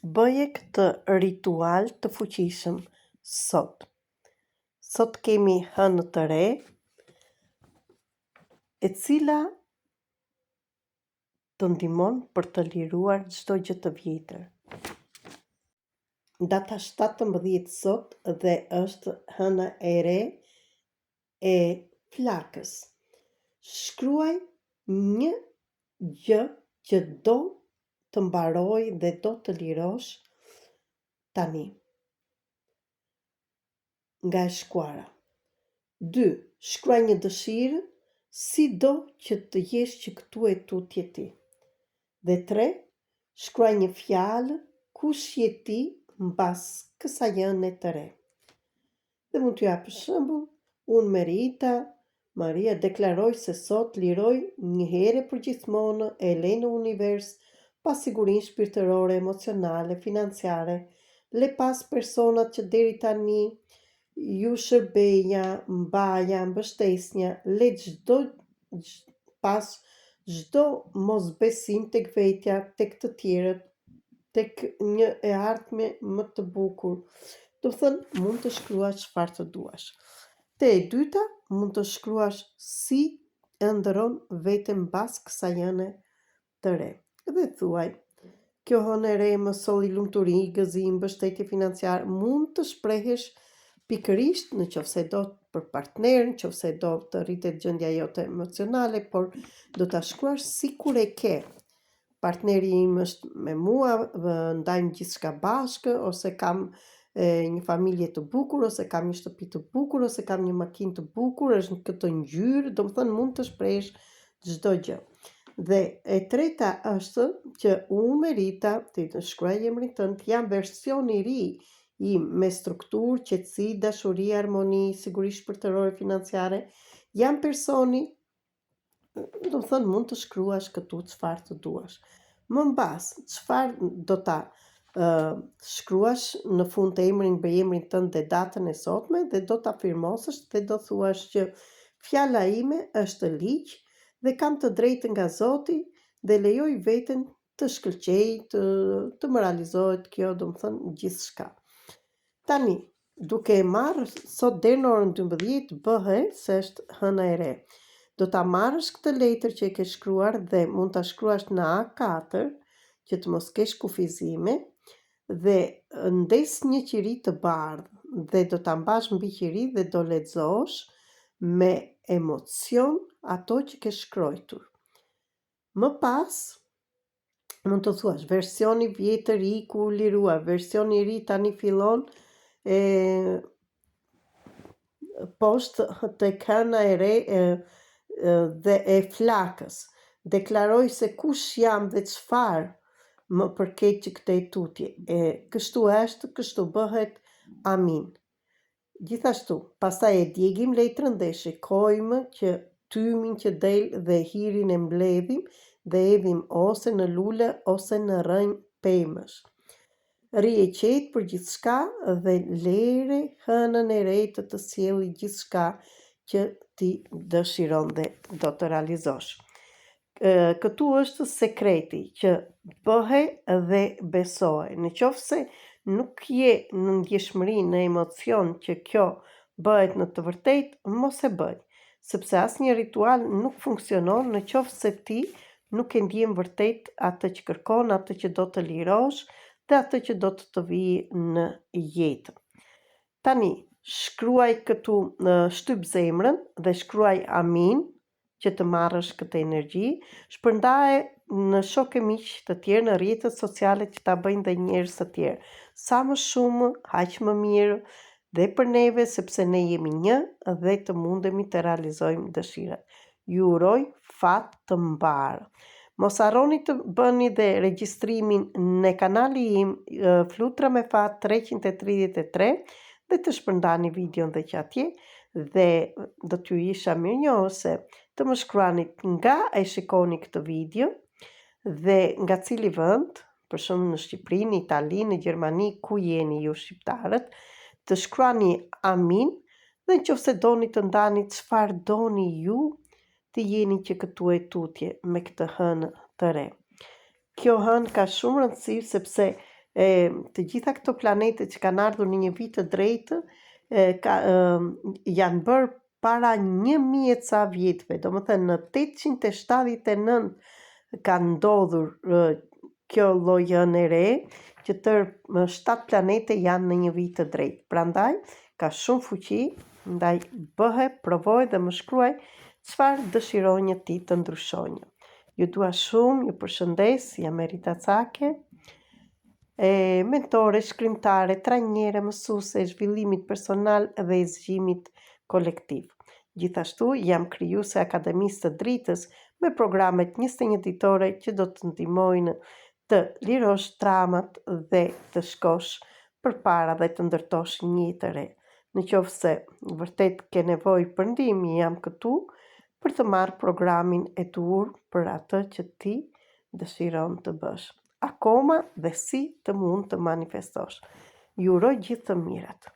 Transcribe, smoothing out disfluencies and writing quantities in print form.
Bëje këtë ritual të fuqishëm sot. Sot kemi hënë të re, e cila të ndihmon për të liruar çdo gjë të vjetër. Data 17 sot dhe është hëna e re e flakës. Shkruaj një gjë që do të mbarojë dhe do të lirosh tani nga e shkuara. 2. Shkruaj një dëshirë si do që të jesh që këtu e tutje ti. Dhe 3. Shkruaj një fjalë kush je ti mbas kësaj hëne të re. Dhe mund t'ju jap shembull, unë Merita, Maria deklaroj se sot liroj një herë e përgjithmonë e le në univers pasigurinë shpirtërore, emocionale, financiare, le pas personat që deri tani ju shërbeja, mbaja, mbështesnja, le çdo pas çdo mosbesim tek vetja, tek të tjerët, tek një e ardhme më të bukur. Domethënë, mund të shkruash çfarë të duash. Te e dyta, mund të shkruash si ëndërron veten mbas kësaj hëne të re. Dhe thuaj, kjo hënë e re më solli lumturi, gëzim, mbështetje financiare, mund të shprehesh pikërisht në qoftë se do për partner, në qoftë se do të rritet gjendja jote emocionale, por do ta shkruash sikur e ke. Partneri im është me mua, ndajmë gjithçka bashkë, ose kam e, një familje të bukur, ose kam një shtëpi të bukur, ose kam një makinë të bukur, është në këtë ngjyrë, domethënë mund të shprehesh çdo gjë. Dhe e treta është që unë Merita, ti të shkruaj emrin tënd, jam versioni i ri im me strukturë, qetësi, dashuri, harmoni, siguri shpirtërore, financiare. Jam personi Domethënë mund të shkruash këtu çfarë të duash. Më mbas, çfarë do ta uh, shkruash në fund të emrin, mbiemrin tënd dhe datën e sotme dhe do ta firmosësh dhe do thuash që fjala ime është ligj dhe kam të drejtë nga Zoti dhe lejoj veten të shkëlqej, të, të më realizohet kjo, domethënë gjithçka. Tani, duke e marrë sot deri në orën 12 bëhe se është hëna e re. Do ta marrësh këtë letër që e ke shkruar dhe mund ta shkruash në A4 që të mos kesh kufizime dhe ndes një qiri të bardhë dhe do ta mbash mbi qiri dhe do lexosh me emocion ato që ke shkruajtur. Më pas, mund të thuash, versioni vjetër iku u lirua, versioni i ri tani fillon e poshtë tek hëna e re e, dhe e flakës. Deklaroj se kush jam dhe çfarë më përket që këtej tutje. E kështu është, kështu bëhet. Amin. Gjithashtu, pastaj e djegim letrën dhe e shikojmë që tymin që del dhe hirin e mbledhim dhe hedhim ose në lule ose në rrënjë pemësh. Rri e qetë për gjithçka dhe lere hënën e re të të sjelli gjithçka që ti dëshiron dhe do të realizosh. Këtu është sekreti që bëhe dhe besoje. Në qoftë se nuk je në ndjeshmëri, në emocion që kjo bëhet në të vërtetë, mos e bëj, sepse asnjë ritual nuk funksionon në qoftë se ti nuk e ndjen vërtet atë që kërkon, atë që do të lirosh dhe atë që do të të vijë në jetë. Tani, shkruaj këtu shtyp zemrën dhe shkruaj amin që të marrësh këtë energji, shpërndaje në shokë e miq të tjerë në rrjetet sociale që ta bëjnë dhe njerëz të tjerë. Sa më shumë, aq më mirë dhe për neve sepse ne jemi një dhe të mundemi të realizojmë dëshirat. Ju uroj fat të mbarë. Mos harroni të bëni dhe regjistrimin në kanali im Flutra me Fat 333 dhe të shpërndani videon dhe që atje dhe do t'ju isha mirënjohëse të më shkruanit nga e shikoni këtë video dhe nga cili vend, për shembull në Shqipëri, në Itali, në Gjermani, ku jeni ju shqiptarët, të shkruani amin dhe në qoftë se doni të ndani çfarë doni ju të jeni që këtu e tutje me këtë hënë të re. Kjo hënë ka shumë rëndësi sepse E të gjitha këto planete që kanë ardhur në një vijë të drejtë e, ka, e, janë bërë para 1000 e ca vjetëve, domethënë në 879 ka ndodhur kjo lloj hëne e re, që tërë 7 planete janë në një vijë të drejtë. Prandaj ka shumë fuqi, ndaj bëhe, provoje dhe më shkruaj çfarë dëshiron ti të ndryshonjë. Ju dua shumë, ju përshëndes, jam Merita Cake, e mentore, shkrimtare, trajnere, mësuese e zhvillimit personal dhe e zgjimit kolektiv. Gjithashtu jam krijuese e Akademisë së Dritës me programet 21 ditore që do të ndihmojnë të lirosh traumat dhe të shkosh përpara dhe të ndërtosh një jetë të re. Në qoftë se vërtet ke nevojë për ndihmë, jam këtu për të marrë programin e duhur për atë që ti dëshiron të bësh. Akoma dhe si të mund të manifestosh. Ju uroj gjithë të mirat.